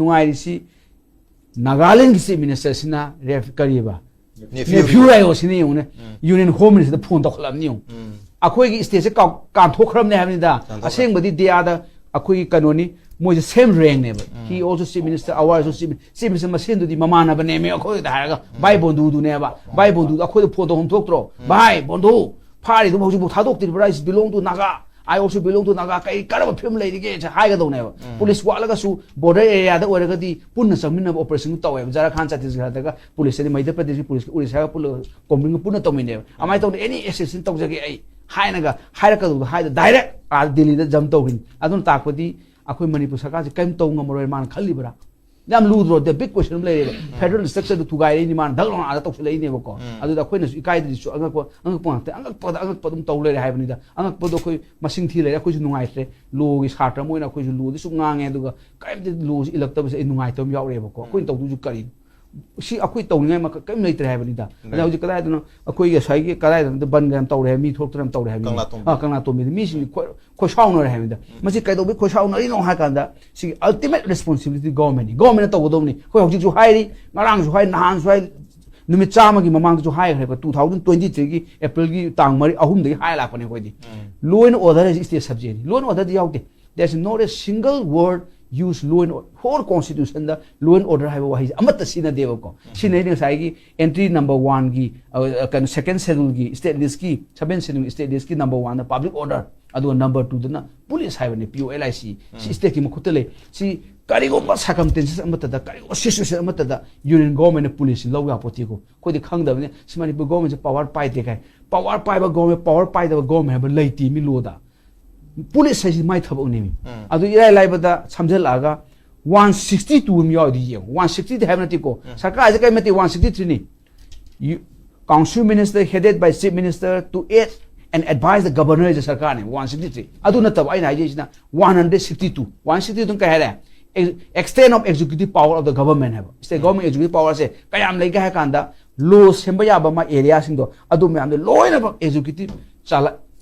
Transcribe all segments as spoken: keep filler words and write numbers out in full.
ꯅꯨꯡꯉꯥꯏꯔꯤꯁꯤ ꯅꯥꯒꯥꯂꯦꯟꯒꯤ chief ꯃꯤꯅꯤꯁꯇꯔꯁꯤꯅ ꯔꯦꯐ ꯀꯔꯤꯕ Nephew. Nephew ꯍꯥꯏꯌꯣ ꯁꯤꯅ ꯌꯦꯡꯉꯨꯅꯦ, ꯌꯨꯅꯤꯌꯟ ꯍꯣꯝ ꯃꯤꯅꯤꯁꯇꯔꯗ ꯐꯣꯟ ꯇꯧꯈꯠꯂꯕꯅꯤ ꯌꯦꯡꯉꯨ꯫ ꯑꯩꯈꯣꯏꯒꯤ ꯏꯁꯇꯦꯠꯁꯦ ꯀꯥꯎ- ꯀꯥꯟꯊꯣꯛꯈ꯭ꯔꯕꯅꯦ ꯍꯥꯏꯕꯅꯤꯗ꯫ ꯀꯥꯟꯊꯣꯛꯈ꯭ꯔꯦ. ꯑꯁꯦꯡꯕꯗꯤ ꯗꯤꯌꯥꯗ ꯑꯩꯈꯣꯏꯒꯤ ꯀꯩꯅꯣꯅꯤ, ꯃꯣꯏꯁꯦ ꯁꯦꯝ ꯔꯦꯡꯅꯦꯕ꯫ He also chief minister, our also chief minister, ꯃꯁꯦꯟꯗꯨꯗꯤ ꯃꯃꯥꯟꯅꯕꯅꯦꯃꯦ ꯑꯩꯈꯣꯏꯗ ꯍꯥꯏꯔꯒ ꯚꯥꯏ ꯕꯣꯟꯗꯨꯗꯨꯅꯦꯕ꯫ ꯚꯥꯏ ꯕꯣꯟꯗꯨꯗ ꯑꯩꯈꯣꯏꯗ ꯐꯣꯟ ꯇꯧꯐꯝ ꯊꯣꯛꯇ꯭ꯔꯣ? ꯚꯥꯏ ꯕꯣꯟꯗꯨ ꯐꯥꯔꯤꯗꯨꯕꯨ ꯍꯧꯖꯤꯛꯐꯥꯎ ꯊꯥꯗꯣꯛꯇ꯭ꯔꯤꯕ꯭ꯔꯥ? I belong to Naga, I also belong to Naga, ꯀꯩ ꯀꯔꯝꯕ ꯐꯤꯕꯝ ꯂꯩꯔꯤꯒꯦ ꯍꯥꯏꯒꯗꯧꯅꯦꯕ꯫ ꯄꯨꯂꯤꯁ ꯋꯥꯠꯂꯒꯁꯨ ꯕꯣꯔꯗꯔ ꯑꯦꯔꯤꯌꯥꯗ ꯑꯣꯏꯔꯒꯗꯤ ꯄꯨꯟꯅ ꯆꯪꯃꯤꯟꯅꯕ ꯑꯣꯄꯔꯦꯁꯟ ꯇꯧꯋꯦꯕ꯫ ꯖꯥꯔꯈꯥꯟ, ꯆꯇꯤꯁꯒꯔꯗꯒ ꯄꯨꯂꯤꯁ ꯑꯗꯤ ꯃꯩꯙ꯭ꯌ ꯄ꯭ꯔꯗꯦꯁꯀꯤ ꯄꯨꯂꯤꯁꯀ ꯎꯔꯤꯁꯥꯒ ꯄꯨꯜꯂꯒ ꯀꯣꯝꯕꯤꯟꯒ ꯄꯨꯟꯅ ꯇꯧꯃꯤꯟꯅꯩꯕ꯫ ꯑꯗꯨꯃꯥꯏꯅ ꯇꯧꯗꯅ ꯑꯦꯅꯤ ꯑꯦꯁꯤꯁꯇꯦꯟꯁ ꯇꯧꯖꯒꯦ ꯑꯩ ꯍꯥꯏꯅꯒ ꯍꯥꯏꯔꯛꯀꯗꯧꯕꯗꯣ ꯍꯥꯏꯗ ꯗꯥꯏꯔꯦꯛ ꯑꯥ ꯗꯤꯜꯂꯤꯗ ꯖꯝ ꯇꯧꯈꯤꯅꯤ꯫ ꯑꯗꯨꯅ ꯇꯥꯛꯄꯗꯤ ꯑꯩꯈꯣꯏ ꯃꯅꯤꯄꯨꯔ ꯁꯔꯀꯥꯔꯁꯦ ꯀꯔꯤꯝ ꯇꯧ ꯉꯝꯃꯔꯣꯏ ꯃꯥꯅ ꯈꯜꯂꯤꯕ꯭ꯔꯥ? ꯌꯥꯝ ꯂꯨꯗ꯭ꯔꯣ? ꯗ ꯕꯤꯛ ꯀꯣꯏꯁꯟ ꯑꯃ ꯂꯩꯔꯦꯕ꯫ ꯐꯦꯗꯔꯦꯜ ꯁ꯭ꯇ꯭ꯔꯛꯆꯔꯗꯨ ꯊꯨꯒꯥꯏꯔꯛꯏꯅꯤ ꯃꯥꯅ ꯙꯛ ꯂꯥꯎꯅ ꯑꯥꯗ ꯇꯧꯁꯤꯜꯂꯛꯏꯅꯦꯕꯀꯣ꯫ ꯑꯗꯨꯗ ꯑꯩꯈꯣꯏꯅꯁꯨ ꯏꯀꯥꯏꯗ꯭ꯔꯤꯁꯨ ꯑꯉꯛꯄ ꯑꯉꯛꯄ ꯉꯥꯛꯇ, ꯑꯉꯛꯄꯗ ꯑꯉꯛꯄ ꯑꯗꯨꯝ ꯇꯧ ꯂꯩꯔꯦ ꯍꯥꯏꯕꯅꯤꯗ꯫ ꯑꯉꯛꯄꯗꯣ ꯑꯩꯈꯣꯏ ꯃꯁꯤꯡ ꯊꯤ ꯂꯩꯔꯦ꯫ ꯑꯩꯈꯣꯏꯁꯨ ꯅꯨꯡꯉꯥꯏꯇ꯭ꯔꯦ꯫ ꯂꯣꯒꯤ ꯁꯥꯇ꯭ꯔ ꯑꯃ ꯑꯣꯏꯅ ꯑꯩꯈꯣꯏꯁꯨ ꯂꯣꯗꯤ ꯁꯨꯝ ꯉꯥꯡꯉꯦ, ꯑꯗꯨꯒ ꯀꯔꯤꯝꯇ ꯂꯣꯁꯤ ꯏꯜꯂꯛꯇꯕꯁꯦ ꯑꯩ ꯅꯨꯡꯉꯥꯏꯇꯕ ꯑꯃ ꯌꯥꯎꯔꯛꯑꯦꯕꯀꯣ꯫ ꯑꯩꯈꯣꯏꯅ ꯇꯧꯗꯣꯏꯁꯨ ꯀꯔꯤ? ꯁꯤ ꯑꯩꯈꯣꯏ ꯇꯧꯅꯤꯡꯉꯥꯏ ꯃꯈꯜ ꯀꯔꯤꯝ ꯂꯩꯇ꯭ꯔꯦ ꯍꯥꯏꯕꯅꯤꯗ꯫ ꯑꯗ ꯍꯧꯖꯤꯛ ꯀꯗꯥꯏꯗꯅꯣ ꯑꯩꯈꯣꯏꯒꯤ ꯉꯁꯥꯏꯒꯤ ꯀꯗꯥꯏꯗꯅꯣ ꯕꯟꯒ ꯌꯥꯝ ꯇꯧꯔꯦ ꯍꯥꯏ, ꯃꯤ ꯊꯣꯛꯇꯅ ꯌꯥꯝ ꯇꯧꯔꯦ ꯍꯥꯏꯕꯅꯤꯗ꯫ ꯀꯪꯂꯥꯇꯣꯝꯕꯤ. ꯑꯥ, ꯀꯪꯂꯥꯇꯣꯝꯕꯤꯗ ꯃꯤꯁꯤꯡ ꯈꯣꯏ- ꯈꯣꯏꯁꯥꯎꯅꯔꯦ ꯍꯥꯏꯕꯅꯤꯗ꯫ ꯃꯁꯤ ꯀꯩꯗꯧꯕꯩ ꯈꯣꯏꯁꯥꯎꯅꯔꯤꯅꯣ ꯍꯥꯏ ꯀꯥꯟꯗ ꯁꯤꯒꯤ ꯑꯜꯇꯤꯃꯦꯠ ꯔꯦꯁꯄꯣꯟꯁꯤꯕꯤꯂꯤꯇꯤ ꯒꯣꯔꯃꯦꯟꯅꯤ꯫ ꯒꯣꯔꯃꯦꯟꯅ ꯇꯧꯒꯗꯧꯕꯅꯤ꯫ ꯑꯩꯈꯣꯏ ꯍꯧꯖꯤꯛꯁꯨ ꯍꯥꯏꯔꯤ, ꯉꯔꯥꯡꯁꯨ ꯍꯥꯏ, ꯅꯍꯥꯟꯁꯨ ꯍꯥꯏ, ꯅꯨꯃꯤꯠ ꯆꯥꯝꯃꯒꯤ ꯃꯃꯥꯡꯗꯁꯨ ꯍꯥꯏꯈ꯭ꯔꯦꯕ꯫ Two thousand twenty three ꯒꯤ ꯑꯦꯄ꯭ꯔꯤꯜꯒꯤ ꯇꯥꯡ ꯃꯔꯤ, ꯑꯍꯨꯝꯗꯒꯤ ꯍꯥꯏ ꯂꯥꯛꯄꯅꯦ ꯑꯩꯈꯣꯏꯗꯤ꯫ Law and order ꯍꯥꯏꯁꯤ ꯏꯁꯇꯦꯠ ꯁꯕꯖꯦꯛꯅꯤ꯫ Law and order ꯗꯤ ꯌꯥꯎꯗꯦ꯫ There is not a single word use law and order. Whole constitution the law and order ꯍꯥꯏꯕ ꯋꯥꯍꯩꯁꯦ ꯑꯃꯠꯇ ꯁꯤꯖꯤꯟꯅꯗꯦꯕꯀꯣ꯫ ꯁꯤꯖꯤꯟꯅꯩꯅ ꯉꯁꯥꯏꯒꯤ entry number one ꯒꯤ, ꯑ, ꯀꯩꯅꯣ, second schedule ꯒꯤ state list ꯀꯤ, seven schedule ꯒꯤ state list ꯀꯤ number one ꯗ public order, ꯑꯗꯨꯒ number two ꯗꯅ police ꯍꯥꯏꯕꯅꯦ, P O L I C꯫ ꯁꯤ ꯏꯁꯇꯦꯠꯀꯤ ꯃꯈꯨꯠꯇ ꯂꯩ꯫ ꯁꯤ ꯀꯔꯤꯒꯨꯝꯕ circumstances ꯑꯃꯠꯇꯗ, ꯀꯔꯤꯒꯨꯝꯕ situation ꯑꯃꯠꯇꯗ ꯌꯨꯅꯤꯌꯟ ꯒꯣꯔꯃꯦꯟꯅ ꯄꯨꯂꯤꯁꯁꯤ ꯂꯧ ꯌꯥꯄꯣꯠꯇꯦꯀꯣ꯫ ꯑꯩꯈꯣꯏꯗꯤ ꯈꯪꯗꯕꯅꯤ꯫ ꯁꯤ ꯃꯅꯤꯄꯨꯔ ꯒꯣꯔꯃꯦꯟꯁꯦ ꯄꯋꯥꯔ ꯄꯥꯏꯗꯦ ꯀꯥꯏ꯫ ꯄꯋꯥꯔ ꯄꯥꯏꯕ ꯒꯣꯔꯃꯦꯟ, ꯄꯋꯥꯔ ꯄꯥꯏꯗꯕ ꯒꯣꯔꯃꯦꯟ ꯍꯥꯏꯕ ꯂꯩꯇꯦ ꯃꯤ ꯂꯣꯗ꯫ ꯄꯨꯂꯤꯁ ꯍꯥꯏꯁꯤ ꯃꯥꯏ ꯊꯕꯛꯅꯦꯃꯤ꯫ ꯑꯗꯨ ꯏꯔꯥꯏ ꯂꯥꯏꯕꯗ ꯁꯝꯖꯜꯂꯛꯑꯒ one sixty two ꯑꯃ ꯌꯥꯎꯔꯤꯗꯤ ꯌꯦꯡꯉꯨ꯫ One sixty two ꯍꯥꯏꯕ ꯅꯠꯇꯦꯀꯣ꯫ ꯁꯔꯀꯥꯔꯁꯦ ꯀꯔꯤ ꯅꯠꯇꯦ, one sixty three ꯅꯤ꯫ You, council minister headed by chief minister to aid and advise the governor ꯍꯥꯏꯁꯦ ꯁꯔꯀꯥꯔꯅꯦ, one sixty three꯫ ꯑꯗꯨ ꯅꯠꯇꯕ ꯑꯩꯅ ꯍꯥꯏꯖꯩꯁꯤꯅ one hundred sixty two꯫ One sixty two ꯀꯩ ꯍꯥꯏꯔꯦ? Ex-, extent of executive power of the government ꯍꯥꯏꯕ꯫ State government executive power ꯁꯦ ꯀꯌꯥꯝ ꯂꯩꯒꯦ ꯍꯥꯏ ꯀꯥꯟꯗ, ꯂꯣ ꯁꯦꯝꯕ ꯌꯥꯕ ꯃꯥ ꯑꯦꯔꯤꯌꯥꯁꯤꯡꯗꯣ, ꯑꯗꯨ ꯃꯌꯥꯝꯗꯣ ꯂꯣꯏꯅꯃꯛ ꯑꯦꯛꯖꯤꯀ꯭ꯌꯨꯇꯤꯚ ꯆꯂꯥ-,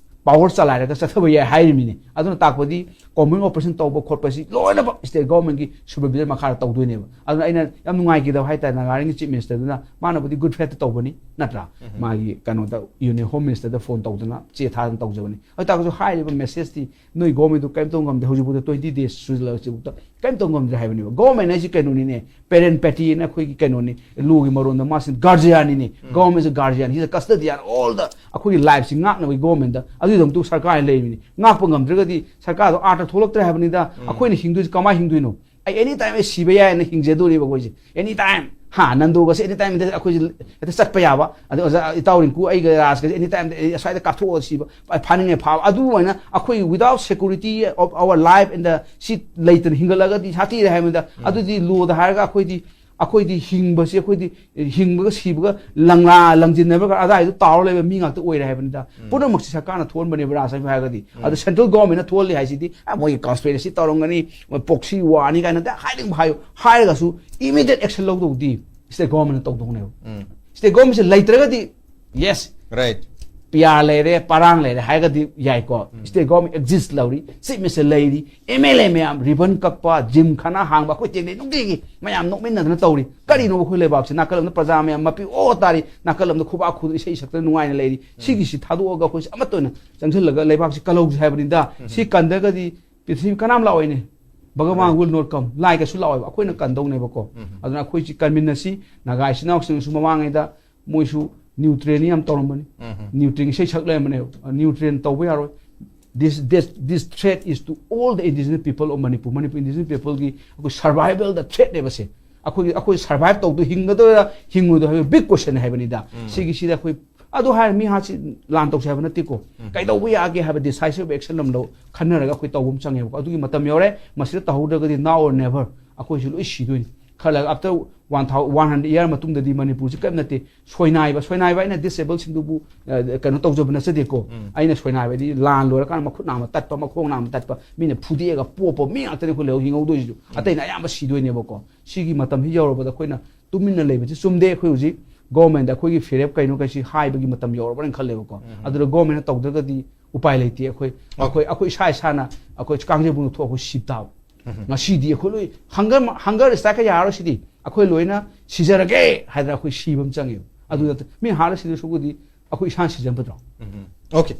ꯄꯋꯔ ꯆꯂꯥꯏꯔꯒ ꯆꯠꯊꯕ ꯌꯥꯏ ꯍꯥꯏꯔꯤꯃꯤꯅꯦ꯫ ꯑꯗꯨꯅ ꯇꯥꯛꯄꯗꯤ ꯀꯣꯝꯕꯤꯡ ꯑꯣꯄꯔꯦꯁꯟ ꯇꯧꯕ ꯈꯣꯠꯄꯁꯤ ꯂꯣꯏꯅꯃꯛ ꯁ꯭ꯇꯦꯠ ꯒꯣꯔꯃꯦꯟꯒꯤ ꯁꯨꯄꯔꯚꯤꯖꯟ ꯃꯈꯥꯗ ꯇꯧꯗꯣꯏꯅꯦꯕ꯫ ꯑꯗꯨꯅ ꯑꯩꯅ ꯌꯥꯝ ꯅꯨꯡꯉꯥꯏꯈꯤꯗꯕ ꯍꯥꯏꯇꯥꯔꯦ, ꯅꯥꯒꯥꯂꯦꯟꯒꯤ ꯆꯤꯐ ꯃꯤꯅꯤꯁꯇꯔꯗꯨꯅ, ꯃꯥꯅꯕꯨꯗꯤ ꯒꯨꯗ ꯐꯦꯠꯇ ꯇꯧꯕꯅꯤ ꯅꯠꯇ꯭ꯔꯥ, ꯃꯥꯒꯤ ꯀꯩꯅꯣꯗ, ꯌꯨꯅꯤꯌꯟ ꯍꯣꯝ ꯃꯤꯅꯤꯁꯇꯔꯗ ꯐꯣꯟ ꯇꯧꯗꯅ ꯆꯦ ꯊꯥꯗꯅ ꯇꯧꯖꯕꯅꯤ꯫ ꯑꯗꯨ ꯇꯥꯔꯒꯁꯨ ꯍꯥꯏꯔꯤꯕ ꯃꯦꯁꯦꯖꯇꯤ ꯅꯣꯏ ꯒꯣꯔꯃꯦꯟꯗꯨ ꯀꯔꯤꯝ ꯇꯧ ꯉꯝꯗꯦ꯫ ꯍꯧꯖꯤꯛꯐꯥꯎꯗ ꯇ꯭ꯋꯦꯟꯇꯤ ꯗꯦꯖ ꯁꯨꯖꯜꯂꯛꯑꯁꯤꯐꯥꯎꯗ ꯀꯔꯤꯝ ꯇꯧ ꯉꯝꯗ꯭ꯔꯦ ꯍꯥꯏꯕꯅꯦꯕ꯫ ꯒꯣꯔꯃꯦꯟ ꯍꯥꯏꯁꯤ ꯀꯩꯅꯣꯅꯤꯅꯦ, ꯄꯦꯔꯦꯟ ꯄꯦꯇꯤ ꯍꯥꯏꯅ ꯑꯩꯈꯣꯏꯒꯤ ꯀꯩꯅꯣꯅꯤ, ꯂꯣꯒꯤ ꯃꯔꯣꯟꯗ ꯃꯥꯁꯤ ꯒꯥꯔꯖꯤꯌꯥꯟꯅꯤꯅꯦ꯫ ꯒꯣꯔꯃꯦꯟꯁꯤ ꯒꯥꯔꯖꯤꯌꯥꯟ, ꯍꯤꯁ ꯀꯁꯇꯗꯤꯌꯥꯟ ꯑꯣꯜ ꯗ, ꯑꯩꯈꯣꯏꯒꯤ ꯂꯥꯏꯐꯁꯤ ꯉꯥꯛꯅꯕꯒꯤ ꯒꯣꯔꯃꯦꯟꯗ ꯑꯗꯨꯒꯤꯗꯃꯛꯇ ꯁꯔꯀꯥꯔ ꯂꯩꯔꯤꯕꯅꯤ꯫ ꯉꯥꯛꯄ ꯉꯝꯗ꯭ꯔꯒꯗꯤ ꯁꯔꯀꯥꯔꯗꯣ ꯑꯥꯔꯊ ꯊꯣꯛꯂꯛꯇ꯭ꯔꯦ ꯍꯥꯏꯕꯅꯤꯗ꯫ ꯑꯩꯈꯣꯏꯅ ꯍꯤꯡꯗꯣꯏꯁꯤ ꯀꯃꯥꯏꯅ ꯍꯤꯡꯗꯣꯏꯅꯣ? ꯑꯩ ꯑꯦꯅꯤ ꯇꯥꯏꯝ ꯑꯩ ꯁꯤꯕ ꯌꯥꯏꯅ ꯍꯤꯡꯖꯗꯣꯔꯤꯕ ꯑꯩꯈꯣꯏꯁꯦ꯫ ꯑꯦꯅꯤ ꯇꯥꯏꯝ, ꯍꯥ, ꯅꯟꯗꯣꯒꯁꯦ ꯑꯦꯅꯤ ꯇꯥꯏꯝ ꯑꯩꯈꯣꯏꯁꯦ ꯍꯦꯛꯇ ꯆꯠꯄ ꯌꯥꯕ꯫ ꯑꯗꯣ ꯑꯣꯖꯥ ꯏꯇꯥꯎ ꯔꯤꯡꯀꯨ, ꯑꯩꯒ ꯔꯥꯖꯀꯁꯦ ꯑꯦꯅꯤ ꯇꯥꯏꯝ ꯑꯩ ꯑꯁ꯭ꯋꯥꯏꯗ ꯀꯥꯞꯊꯣꯛꯑꯒ ꯁꯤꯕ, ꯐꯥꯅꯤꯡꯉꯦ ꯐꯥꯕ꯫ ꯑꯗꯨꯃꯥꯏꯅ ꯑꯩꯈꯣꯏ without security of our life and the ꯁꯤ ꯂꯩꯇꯅ ꯍꯤꯡꯒꯠꯂꯒꯗꯤ ꯁꯥꯊꯤꯔꯦ ꯍꯥꯏꯕꯗ, ꯑꯗꯨꯗꯤ ꯂꯣꯗ ꯍꯥꯏꯔꯒ ꯑꯩꯈꯣꯏꯗꯤ, ꯑꯩꯈꯣꯏꯗꯤ ꯍꯤꯡꯕꯁꯤ, ꯑꯩꯈꯣꯏꯗꯤ ꯍꯤꯡꯕꯒ ꯁꯤꯕꯒ ꯂꯪꯂꯥ ꯂꯪꯖꯤꯟꯅꯕꯒ ꯑꯗꯥꯏꯗ ꯇꯥꯎꯔ ꯂꯩꯕ ꯃꯤ ꯉꯥꯛꯇ ꯑꯣꯏꯔꯦ ꯍꯥꯏꯕꯅꯤꯗ꯫ ꯄꯨꯝꯅꯃꯛꯁꯤ ꯁꯔꯀꯥꯔꯅ ꯊꯣꯛꯍꯟꯕꯅꯦꯕ, ꯔꯥꯖ ꯍꯥꯏꯕ ꯍꯥꯏꯔꯒꯗꯤ꯫ ꯑꯗꯣ ꯁꯦꯟꯇ꯭ꯔꯦꯜ ꯒꯣꯔꯃꯦꯟꯅ ꯊꯣꯛꯍꯜꯂꯤ ꯍꯥꯏꯁꯤꯗꯤ, ꯑ, ꯃꯣꯏꯒꯤ ꯀꯟꯁꯄꯤꯔꯦꯁꯤ ꯇꯧꯔꯝꯒꯅꯤ, ꯃꯣꯏ ꯄ꯭ꯔꯣꯛꯁꯤ ꯋꯥꯔꯅꯤ ꯀꯥꯏꯅ ꯑꯗ ꯍꯥꯏꯅꯤꯡꯕ ꯍꯥꯏꯌꯨ꯫ ꯍꯥꯏꯔꯒꯁꯨ ꯏꯃꯤꯗꯤꯌꯦꯠ ꯑꯦꯛꯁꯟ ꯂꯧꯗꯧꯗꯤ ꯁ꯭ꯇꯦꯠ ꯒꯣꯔꯃꯦꯟꯅ ꯇꯧꯗꯧꯅꯦꯕ꯫ ꯁ꯭ꯇꯦꯠ ꯒꯣꯔꯃꯦꯟꯁꯦ ꯂꯩꯇ꯭ꯔꯒꯗꯤ, ꯌꯦꯁ, ꯔꯥꯏꯠ꯫ ꯄꯤ ꯑꯥꯔ ꯂꯩꯔꯦ, ꯄꯔꯥꯡ ꯂꯩꯔꯦ ꯍꯥꯏꯔꯒꯗꯤ ꯌꯥꯏꯀꯣ꯫ ꯁ꯭ꯇꯦꯠ ꯒꯣꯔꯃꯦꯟ ꯑꯦꯛꯖꯤꯁ ꯂꯧꯔꯤ, ꯆꯤꯐ ꯃꯤꯅꯤꯁꯇꯔ ꯂꯩꯔꯤ, ꯑꯦꯝ ꯑꯦꯜ ꯑꯦ ꯃꯌꯥꯝ, ꯔꯤꯕꯟ ꯀꯛꯄ, ꯖꯤꯝ ꯈꯥꯅꯥ ꯍꯥꯡꯕ, ꯑꯩꯈꯣꯏ ꯇꯦꯡꯅꯩ ꯅꯨꯡꯇꯤꯒꯤ ꯃꯌꯥꯝ ꯅꯣꯛꯃꯤꯟꯅꯗꯅ ꯇꯧꯔꯤ꯫ ꯀꯔꯤꯅꯣ ꯑꯩꯈꯣꯏ ꯂꯩꯕꯥꯛꯁꯤ? ꯅꯥꯀꯜ ꯑꯃꯗ ꯄ꯭ꯔꯖꯥ ꯃꯌꯥꯝ ꯃꯄꯤ ꯑꯣ ꯇꯥꯔꯤ, ꯅꯥꯀꯜ ꯑꯃꯗ ꯈꯨꯕꯥꯛ ꯈꯨꯗꯅ ꯏꯁꯩ ꯁꯛꯇꯅ ꯅꯨꯡꯉꯥꯏꯅ ꯂꯩꯔꯤ꯫ ꯁꯤꯒꯤꯁꯤ ꯊꯥꯗꯣꯛꯑꯒ ꯑꯩꯈꯣꯏꯁꯤ ꯑꯃꯠꯇ ꯑꯣꯏꯅ ꯆꯪꯁꯤꯜꯂꯒ ꯂꯩꯕꯥꯛꯁꯤ ꯀꯜꯍꯧꯁꯤ ꯍꯥꯏꯕꯅꯤꯗ꯫ ꯁꯤ ꯀꯟꯗ꯭ꯔꯒꯗꯤ ꯄ꯭ꯔꯤꯊꯤꯕꯤ ꯀꯅꯥꯝ ꯂꯥꯛꯑꯣꯏꯅꯦ꯫ ꯚꯒꯋꯥꯟ will not come꯫ ꯂꯥꯏ ꯀꯩꯁꯨ ꯂꯥꯛꯑꯣꯏꯕ꯫ ꯑꯩꯈꯣꯏꯅ ꯀꯟꯗꯧꯅꯦꯕꯀꯣ꯫ ꯑꯗꯨꯅ ꯑꯩꯈꯣꯏꯁꯤ ꯀꯟꯃꯤꯟꯅꯁꯤ꯫ ꯅꯥꯒꯥ ꯏꯆꯤꯟ ꯏꯅꯥꯎꯁꯤꯡꯅꯁꯨ ꯃꯃꯥꯡꯉꯩꯗ ꯃꯣꯏꯁꯨ ꯅ꯭ꯌꯨꯇ꯭ꯔꯦꯟ ꯌꯥꯝ ꯇꯧꯔꯝꯕꯅꯤ꯫ ꯅ꯭ꯌꯨꯇ꯭ꯔꯦꯟ ꯏꯁꯩ ꯁꯛ ꯂꯩꯔꯝꯕꯅꯦꯕ꯫ ꯅ꯭ꯌꯨꯇ꯭ꯔꯦꯟ ꯇꯧꯕ ꯌꯥꯔꯣꯏ꯫ This, this, this threat is to all the indigenous people of Manipur꯫ Manipur indigenous peopleꯒꯤ ꯑꯩꯈꯣꯏ survivalꯗ threatꯅꯦꯕ ꯁꯦ꯫ ꯑꯩꯈꯣꯏꯒꯤ, ꯑꯩꯈꯣꯏ survive ꯇꯧꯗꯣꯏ, ꯍꯤꯡꯒꯗꯣꯏꯔꯥ ꯍꯤꯡꯉꯣꯏꯗꯣꯏ ꯍꯥꯏꯕ big questionꯅꯦ ꯍꯥꯏꯕꯅꯤꯗ꯫ ꯁꯤꯒꯤꯁꯤꯗ ꯑꯩꯈꯣꯏ ꯑꯗꯨ ꯍꯥꯏꯔ ꯃꯤ ꯍꯥꯠꯁꯤ ꯂꯥꯟ ꯇꯧꯁꯦ ꯍꯥꯏꯕ ꯅꯠꯇꯦꯀꯣ꯫ ꯀꯩꯗꯧꯕ ꯌꯥꯒꯦ ꯍꯥꯏꯕ decisive action ꯑꯃ ꯂꯧ, ꯈꯟꯅꯔꯒ ꯑꯩꯈꯣꯏ ꯇꯧꯕ ꯑꯃ ꯆꯪꯉꯦꯕꯀꯣ꯫ ꯑꯗꯨꯒꯤ ꯃꯇꯝ ꯌꯧꯔꯦ꯫ ꯃꯁꯤꯗ ꯇꯧꯍꯧꯗ꯭ꯔꯒꯗꯤ now or never ꯑꯩꯈꯣꯏꯁꯨ ꯂꯣꯏ ꯁꯤꯗꯣꯏꯅꯤ꯫ ꯈꯔ ꯂꯩꯔꯒ after one thousand, one hundred year ꯃꯇꯨꯡꯗꯗꯤ ꯃꯅꯤꯄꯨꯔꯁꯤ ꯀꯔꯤꯝ ꯅꯠꯇꯦ꯫ ꯁꯣꯏꯅꯥꯏꯕ, ꯁꯣꯏꯅꯥꯏꯕ ꯑꯩꯅ disableꯁꯤꯡꯗꯨꯕꯨ, ꯑ, ꯀꯩꯅꯣ ꯇꯧꯖꯕ ꯅꯠꯆꯗꯦꯀꯣ꯫ ꯑꯩꯅ ꯁꯣꯏꯅꯥꯏꯕꯗꯤ ꯂꯥꯟ ꯂꯣꯏꯔꯀꯥꯟꯗ ꯃꯈꯨꯠ ꯅꯥꯝꯃ ꯇꯠꯄ, ꯃꯈꯣꯡ ꯅꯥꯝꯃ ꯇꯠꯄ, ꯃꯤꯅ ꯐꯨꯗꯦꯛꯑꯒ ꯄꯣꯞꯄ ꯃꯤ ꯉꯥꯛꯇꯅꯤ ꯑꯩꯈꯣꯏ ꯂꯩꯍꯧ ꯍꯤꯡꯍꯧꯗꯣꯏꯁꯤꯁꯨ꯫ ꯑꯇꯩꯅ ꯑꯌꯥꯝꯕ ꯁꯤꯗꯣꯏꯅꯦꯕꯀꯣ꯫ ꯁꯤꯒꯤ ꯃꯇꯝꯁꯤ ꯌꯧꯔꯕꯗ ꯑꯩꯈꯣꯏꯅ ꯇꯨꯃꯤꯟꯅ ꯂꯩꯕꯁꯤ ꯆꯨꯝꯗꯦ꯫ ꯑꯩꯈꯣꯏ ꯍꯧꯖꯤꯛ ꯒꯣꯔꯃꯦꯟꯗ ꯑꯩꯈꯣꯏꯒꯤ ꯐꯤꯔꯦꯞ ꯀꯩꯅꯣ ꯀꯩꯁꯤ ꯍꯥꯏꯕꯒꯤ ꯃꯇꯝ ꯌꯧꯔꯕ꯭ꯔꯅ ꯈꯜꯂꯦꯕꯀꯣ꯫ ꯑꯗꯨꯅ ꯒꯣꯔꯃꯦꯟꯅ ꯇꯧꯗ꯭ꯔꯒꯗꯤ ꯎꯄꯥꯏ ꯂꯩꯇꯦ꯫ ꯑꯩꯈꯣꯏ ꯑꯩꯈꯣꯏ ꯑꯩꯈꯣꯏ ꯏꯁꯥ ꯏꯁꯥꯅ ꯑꯩꯈꯣꯏ ꯀꯥꯡꯖꯩꯕꯨꯡꯗ ꯊꯣꯛꯑꯒ ꯑꯩꯈꯣꯏ ꯁꯤꯕ ꯇꯥꯕ꯫ ꯉꯁꯤꯗꯤ ꯑꯩꯈꯣꯏ ꯂꯣꯏ ꯍꯪꯒꯔ ꯍꯪꯒꯔ ꯁ꯭ꯇ꯭ꯔꯥꯏꯛꯀ ꯌꯥꯔꯣꯏ꯫ ꯁꯤꯗꯤ ꯑꯩꯈꯣꯏ ꯂꯣꯏꯅ ꯁꯤꯖꯔꯒꯦ ꯍꯥꯏꯗꯅ ꯑꯩꯈꯣꯏ ꯁꯤꯕ ꯑꯃ ꯆꯪꯉꯦꯕ꯫ ꯑꯗꯨ ꯅꯠꯇ ꯃꯤ ꯍꯥꯠꯂ ꯁꯤꯗꯣꯏ ꯁꯔꯨꯛꯄꯨꯗꯤ ꯑꯩꯈꯣꯏ ꯏꯁꯥꯅ ꯁꯤꯖꯕꯅ ꯐꯠꯇ꯭ꯔꯣ? Okay.